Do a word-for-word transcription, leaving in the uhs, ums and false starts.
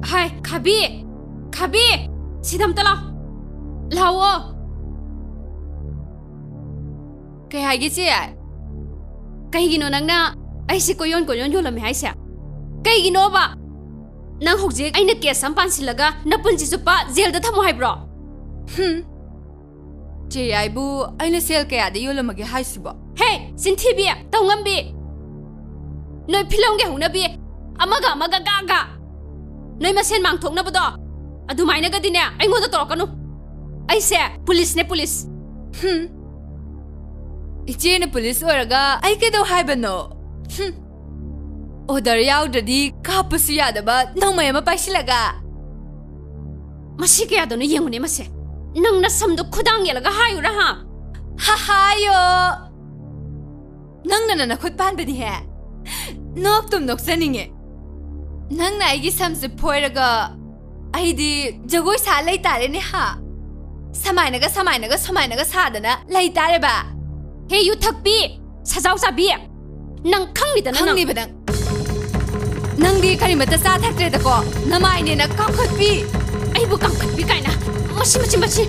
ꯍꯥꯏ, ꯈꯥꯕꯤ! ꯈꯥꯕꯤ! ꯁꯤꯗ ꯑꯝꯇ ꯂꯥꯎ꯫ ꯂꯥꯎꯑꯣ꯫ ꯀꯩ ꯍꯥꯏꯒꯦ, ꯆꯦ ꯌꯥꯏ? ꯀꯩꯒꯤꯅꯣ ꯅꯪꯅ ꯑꯩꯁꯦ ꯀꯣꯏꯌꯣꯟ ꯀꯣꯏꯌꯣꯟ ꯌꯣꯜꯂꯝꯃꯦ ꯍꯥꯏꯁꯦ? ꯀꯩꯒꯤꯅꯣꯕ? ꯅꯪ ꯍꯧꯖꯤꯛ ꯑꯩꯅ ꯀꯦꯁ ꯑꯃ ꯄꯥꯟꯁꯤꯜꯂꯒ ꯅꯄꯨꯟꯁꯤ ꯆꯨꯞꯄ ꯖꯦꯜꯗ ꯊꯝꯃꯣ ꯍꯥꯏꯕ꯭ꯔꯣ? ꯍꯨꯝ꯫ ꯆꯦ ꯌꯥꯏꯕꯨ ꯑꯩꯅ ꯁꯦꯜ ꯀꯌꯥꯗ ꯌꯣꯜꯂꯝꯃꯒꯦ ꯍꯥꯏꯁꯤꯕꯣ? ꯍꯦ, ꯆꯤꯟꯊꯤꯕꯤ, ꯇꯧꯉꯝꯕꯤ! ꯅꯣꯏ ꯐꯤꯂꯝꯒꯤ ꯍꯧꯅꯕꯤ, ꯑꯃꯒ ꯑꯃꯒ ꯒꯥ ꯒꯥ! ꯅꯣꯏ ꯃꯁꯦꯟ ꯃꯥꯡꯊꯣꯛꯅꯕꯗꯣ ꯑꯗꯨꯃꯥꯏꯅꯒꯗꯤꯅꯦ ꯑꯩꯉꯣꯟꯗ ꯇꯧꯔꯛꯀꯅꯨ꯫ ꯑꯩꯁꯦ ꯄꯨꯂꯤꯁꯅꯦ, ꯄꯨꯂꯤꯁ꯫ ꯍꯨꯝ꯫ ꯏꯆꯦꯅ ꯄꯨꯂꯤꯁ ꯑꯣꯏꯔꯒ ꯑꯩ ꯀꯩꯗꯧ ꯍꯥꯏꯕꯅꯣ? ꯍꯨꯝ꯫ ꯑꯣꯔꯗꯔ ꯌꯥꯎꯗ꯭ꯔꯗꯤ ꯀꯥꯞꯄꯁꯨ ꯌꯥꯗꯕ ꯅꯣꯡꯃꯩ ꯑꯃ ꯄꯥꯏꯁꯤꯜꯂꯒ꯫ ꯃꯁꯤ ꯀꯌꯥꯗꯅꯣ ꯌꯦꯡꯉꯨꯅꯦ ꯃꯁꯦ꯫ ꯅꯪ ꯅꯁꯝꯗꯣ ꯈꯨꯗꯥꯡ ꯌꯦꯜꯂꯒ ꯍꯥꯏꯌꯨꯔꯥ ꯍꯥ? ꯍꯥ, ꯍꯥꯏꯌꯣ꯫ ꯅꯪꯅ ꯅꯈꯨꯠ ꯄꯥꯟꯕꯅꯤꯍꯦ꯫ ꯅꯣꯛꯇꯨꯝ ꯅꯣꯛꯆꯅꯤꯡꯉꯦ꯫ ꯅꯪꯅ ꯑꯩꯒꯤ ꯁꯝꯁꯦ ꯐꯣꯏꯔꯒ ꯑꯩꯗꯤ ꯖꯒꯣꯏ ꯁꯥ ꯂꯩ ꯇꯥꯔꯦꯅꯦ ꯍꯥ? ꯁꯃꯥꯏꯅꯒ, ꯁꯃꯥꯏꯅꯒ, ꯁꯃꯥꯏꯅꯒ ꯁꯥꯗꯅ ꯂꯩ ꯇꯥꯔꯦꯕ꯫ ꯍꯦ ꯌꯨ ꯊꯛꯄꯤ, ꯁꯖꯥꯎ ꯆꯥꯕꯤ! ꯅꯪ ꯈꯪꯅꯤꯗꯅ ꯅꯪ꯫ ꯈꯪꯅꯤꯕ ꯅꯪ꯫ ꯅꯪꯗꯤ ꯀꯔꯤꯃꯠꯇ ꯆꯥ ꯊꯛꯇ꯭ꯔꯦꯗꯀꯣ? ꯅꯃꯥꯏꯅꯦꯅ ꯀꯥꯡꯈꯠꯄꯤ! ꯑꯩꯕꯨ ꯀꯥꯡꯈꯠꯄꯤ ꯀꯥꯏꯅ? ꯃꯁꯤ, ꯃꯁꯤ, ꯃꯁꯤ!